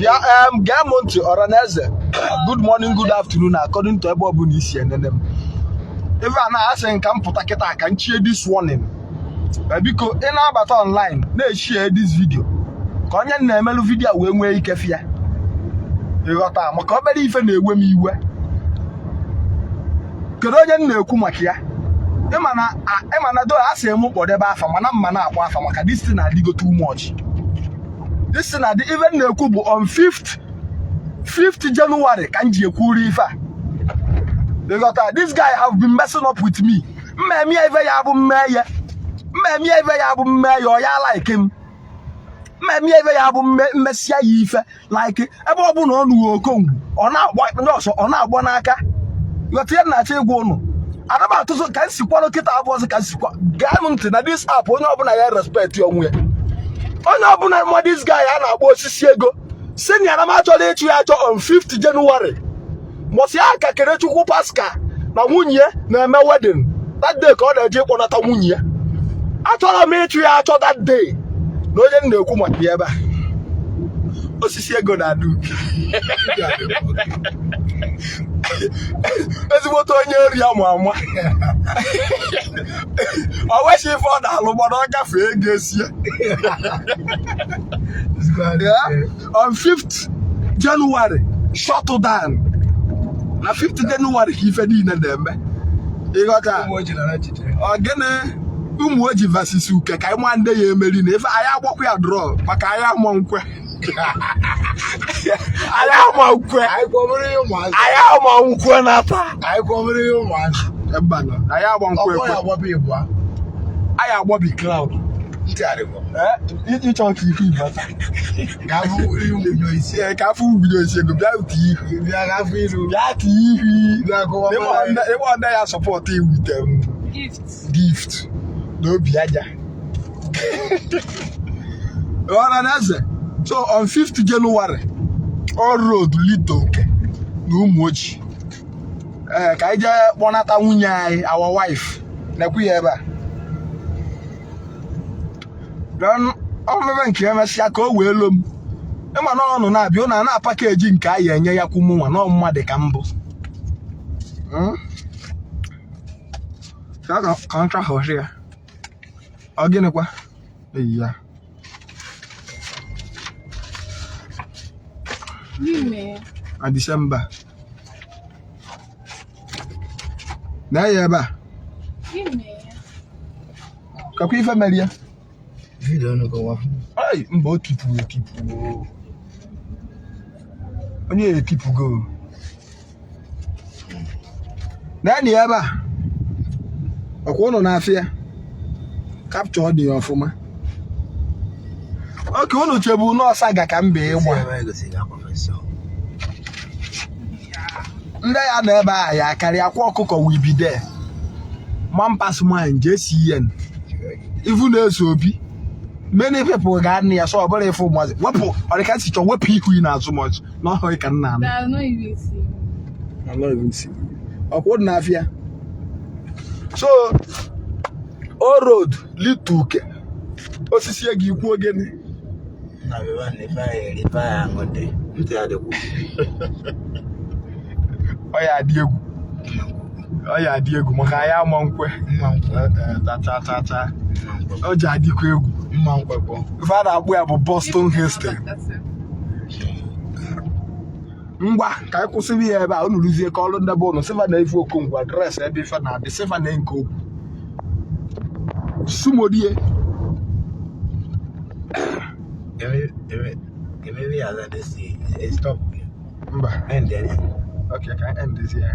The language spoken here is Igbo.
Bịa gee m ntị, ọra na eze. Good morning, good afternoon, according to ebe ọbụla i si enene m. Ife a na-asị nka m pụta kịta ka m chie this warning. Biko, ị na-abata online na-eshare this video ka onye na-emelụ video wee nwee ike fịa ịghọta, maka obere ife na-ewe m iwe. Kedu onye m na-ekwu maka ya? Ịma na do a sị m kpọdebe afa, mana mma na-akpọ afa maka this thing na-adịgo too much. This thing na-adị. Ife m na-ekwu bụ on 5th January ka m ji ekwuru ife a, ịghọta? This guy have been messing up with me. Mmemme ya, ife ya bụ mmehie, mmemme ya, ife ya bụ mmehie. Ọ ya like m mmemme ya, ife ya bụ mmesịa ya ife like ebe ọ bụ na ọ nụghị okongwu, ọ na-agba ndị ọzọ, ọ na-agba n'aka. Ghọta ihe m na-achọ ịgwa ụnụ? Ana m atụzụ ka m sikwanụ kịta abụọzị ka m sikwa. Gaa m ntị na this app, onye ọbụla ya respect onwe ya. Onye ọbụla ma this guy a na-akpọ osisi ego si na ya m achọrọ ịchụ ya achọ on 5th January, mbọsị ya ka Kenechukwu Pascal na nwunye ya na-eme wedding. That day ka ọ na-eje ịkpọnata nwunye ya. Achọrọ m ịchụ ya achọ that day. Na onye m na-ekwu maka ya ebe a, osisi ego na-adị uke, ezigbote onye ori ama ama. Ọ nweghị ife ọ na-alụ, mana ọ gafee ego esie. Yeah. On 5th January, shut down na 5th January ka ife niile na-eme, ịghọta? Ọ gịnị? Ụmụ oji versus Uke, ka anyị ma ndị ya emeri na ife anyị agbakwa ya draw, maka anyị ama nkwe, anyị ama nkwe, anyị ama nkwe nata. Mba, anyị agba nkwe ekwe, anyị agbabi cloud. Ịchọ ka ihu ibata ka afọ ubido esi ego bịa tie ihu, bịa tie ihu. Ịgba ndị ya support iwute m gift n'obi aja ọra na eze. So on 5th January, all road lead to Uke na ụmụ ojii. Ee, ka anyị jee kpọnata nwunye anyị, our wife. Nekwu ya ebe a. Then omebe nke emesịa ka o wee lo m. Ịma na ọnụ na-abịa ụnụ na package nke anyị enye ya kwu mụnwa na mmadụ ka mbụ. Ka ncha hụrụ ya. Ọ gịnịkwa? Eyi ya. Na Disemba. Na ya ebe a. Kakwa ife mere ya. Ai, mba, o tipụ etipụ. Onye etipụgo. Naanị ebe a. Ọkwa ụnụ na-afịa. Capture dị ya ọfụma. Oke ụnụ chebu nọọsụ aga ka mba ịgba. Ndị ya nọ ebe a ya karịa akwa ọkụkọ will be there. Man pass man, JCN. Ivu na-eso obi. Many people ga-anị ya, so ọ bụrụ ife ụmụazị. Wepụ ọrịka si chọ, wepụ ihu ị na-azụ m ọzọ. N'ọhụ ka nna anụ. I'm not even seeing. Ọkwa ụnụ na-afịa. So all road lead to Uke. Osisi ego ikwu ogene. Ọ ya adị egwu. Ọ ya adị egwu maka anyị ama nkwe. Ta ta ta. Ọ ji adịkwa egwu. Ife a na-akpụ ya bụ Boston Hastings. Ngwa, ka anyị kwụsịrị ya ebe a. Unu rụzie ka ọrụ ndebe ụnụ sịva na ife okongwu address ebe ife na-adị sịva na nke okwu sumodie. Mba, okay, ka anyị end ya.